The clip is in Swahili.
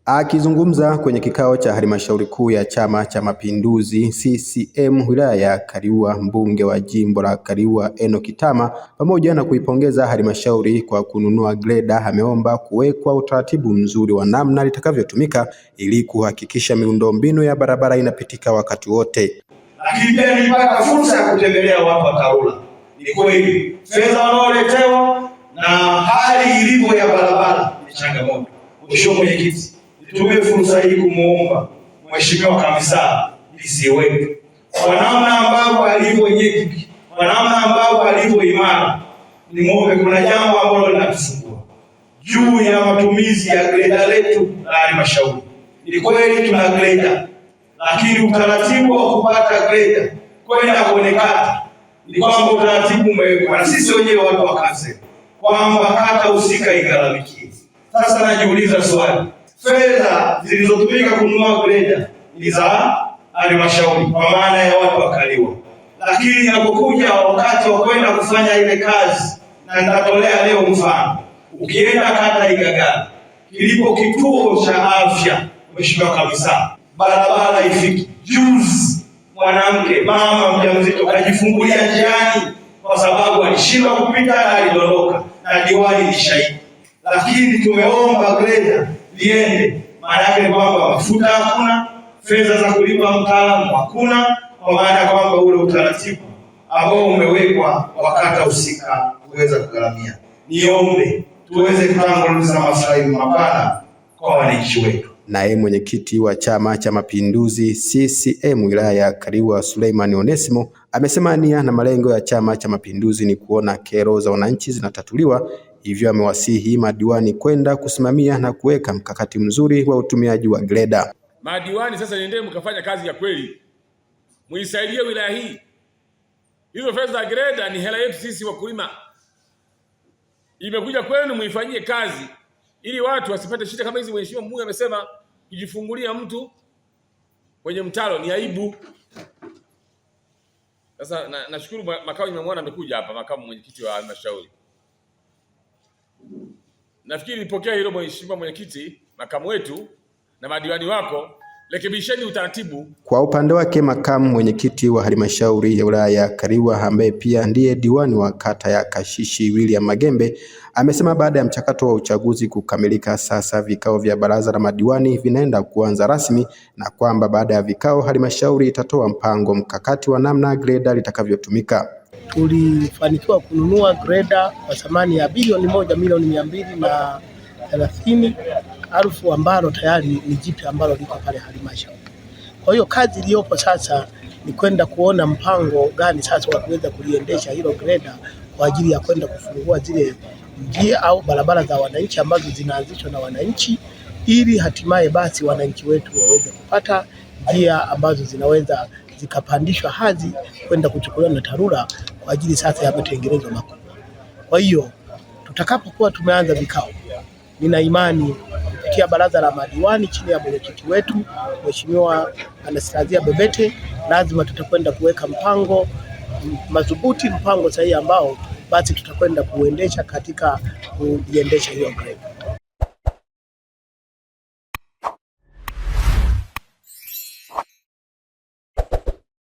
Akizungumza kwenye kikao cha halmashauri kuu ya Chama cha Mapinduzi CCM wilaya ya Kaliua, mbunge wa jimbo la Kaliua Enock Tama, pamoja na kuipongeza halmashauri kwa kununua greda, ameomba kuwekwa utaratibu mzuri wa namna litakavyotumika ili kuhakikisha miundombinu ya barabara inapitika wakati wote. Lakini pia nilipata fursa ya kutembelea watu wa TARURA. Ni kweli fedha wanaoletewa na hali ilivyo ya barabara ni changamoto. Mheshimiwa Mwenyekiti, nitumie fursa hii kumuomba Mheshimiwa Kamisa DC wetu kwa namna ambavyo alivyo nyeti, kwa namna ambavyo alivyo imara, nimuombe, kuna jambo ambalo linatusumbua juu ya matumizi ya greda letu la halmashauri. Ni kweli tuna greda, lakini utaratibu wa kupata greda kwenda kwenye kata ni kwamba utaratibu umewekwa na sisi wenyewe watu wa kansa kwamba kata husika igharamikie. Sasa najiuliza swali, fedha zilizotumika kununua greda ni za halmashauri kwa maana ya watu wa Kaliua, lakini inapokuja wakati wa kwenda kufanya ile kazi, na nitatolea leo mfano, ukienda kata Igagala kilipo kituo cha afya, Mheshimiwa Kamisa, barabara ifiki. Juzi mwanamke mama mjamzito kajifungulia njiani kwa sababu alishindwa kupita na alidondoka, na diwani ni shahidi. Lakini tumeomba greda liende, maana yake ni kwamba mafuta hakuna, fedha za kulipa mtaalamu hakuna, kwa maana ya kwamba ule utaratibu ambao umewekwa wakata husika kuweza kugharamia. Niombe tuweze kutanguliza maslahi mapana kwa wananchi wetu. Naye mwenyekiti wa Chama cha Mapinduzi CCM wilaya ya Kaliua Suleiman Onesimo amesema nia na malengo ya Chama cha Mapinduzi ni kuona kero za wananchi zinatatuliwa, hivyo amewasihi madiwani kwenda kusimamia na kuweka mkakati mzuri wa utumiaji wa greda. Madiwani sasa, nendeni mkafanya kazi ya kweli, muisaidie wilaya hii. Hizo fedha za greda ni hela yetu sisi wakulima, imekuja kwenu, muifanyie kazi ili watu wasipate shida kama hizi. Mheshimiwa mbunge amesema kujifungulia mtu kwenye mtaro ni aibu. Sasa nashukuru makamu, nimemwona amekuja hapa, makamu mwenyekiti wa halmashauri. Nafikiri nipokea hilo mheshimiwa mwenyekiti, makamu wetu na madiwani wako, rekebisheni utaratibu. Kwa upande wake makamu mwenyekiti wa halmashauri ya wilaya ya Kaliua ambaye pia ndiye diwani wa kata ya Kashishi William Magembe amesema baada ya mchakato wa uchaguzi kukamilika, sasa vikao vya baraza la madiwani vinaenda kuanza rasmi na kwamba baada ya vikao halmashauri itatoa mpango mkakati wa namna greda litakavyotumika. Tulifanikiwa kununua greda kwa thamani ya 1,230,000 ambalo tayari ni jipya ambalo liko pale halmashauri. Kwa hiyo kazi iliyopo sasa ni kwenda kuona mpango gani sasa wa kuweza kuliendesha hilo greda kwa ajili ya kwenda kufungua zile njia au barabara za wananchi ambazo zinaanzishwa na wananchi, ili hatimaye basi wananchi wetu waweze kupata njia ambazo zinaweza zikapandishwa hadhi kwenda kuchukuliwa na TARURA kwa ajili sasa ya matengenezo makubwa. Kwa hiyo tutakapokuwa tumeanza vikao, nina imani kupitia baraza la madiwani chini ya mwenyekiti wetu Mheshimiwa Anastasia Bebete, lazima tutakwenda kuweka mpango madhubuti, mpango sahihi ambao basi tutakwenda kuendesha katika kuiendesha hiyo greda.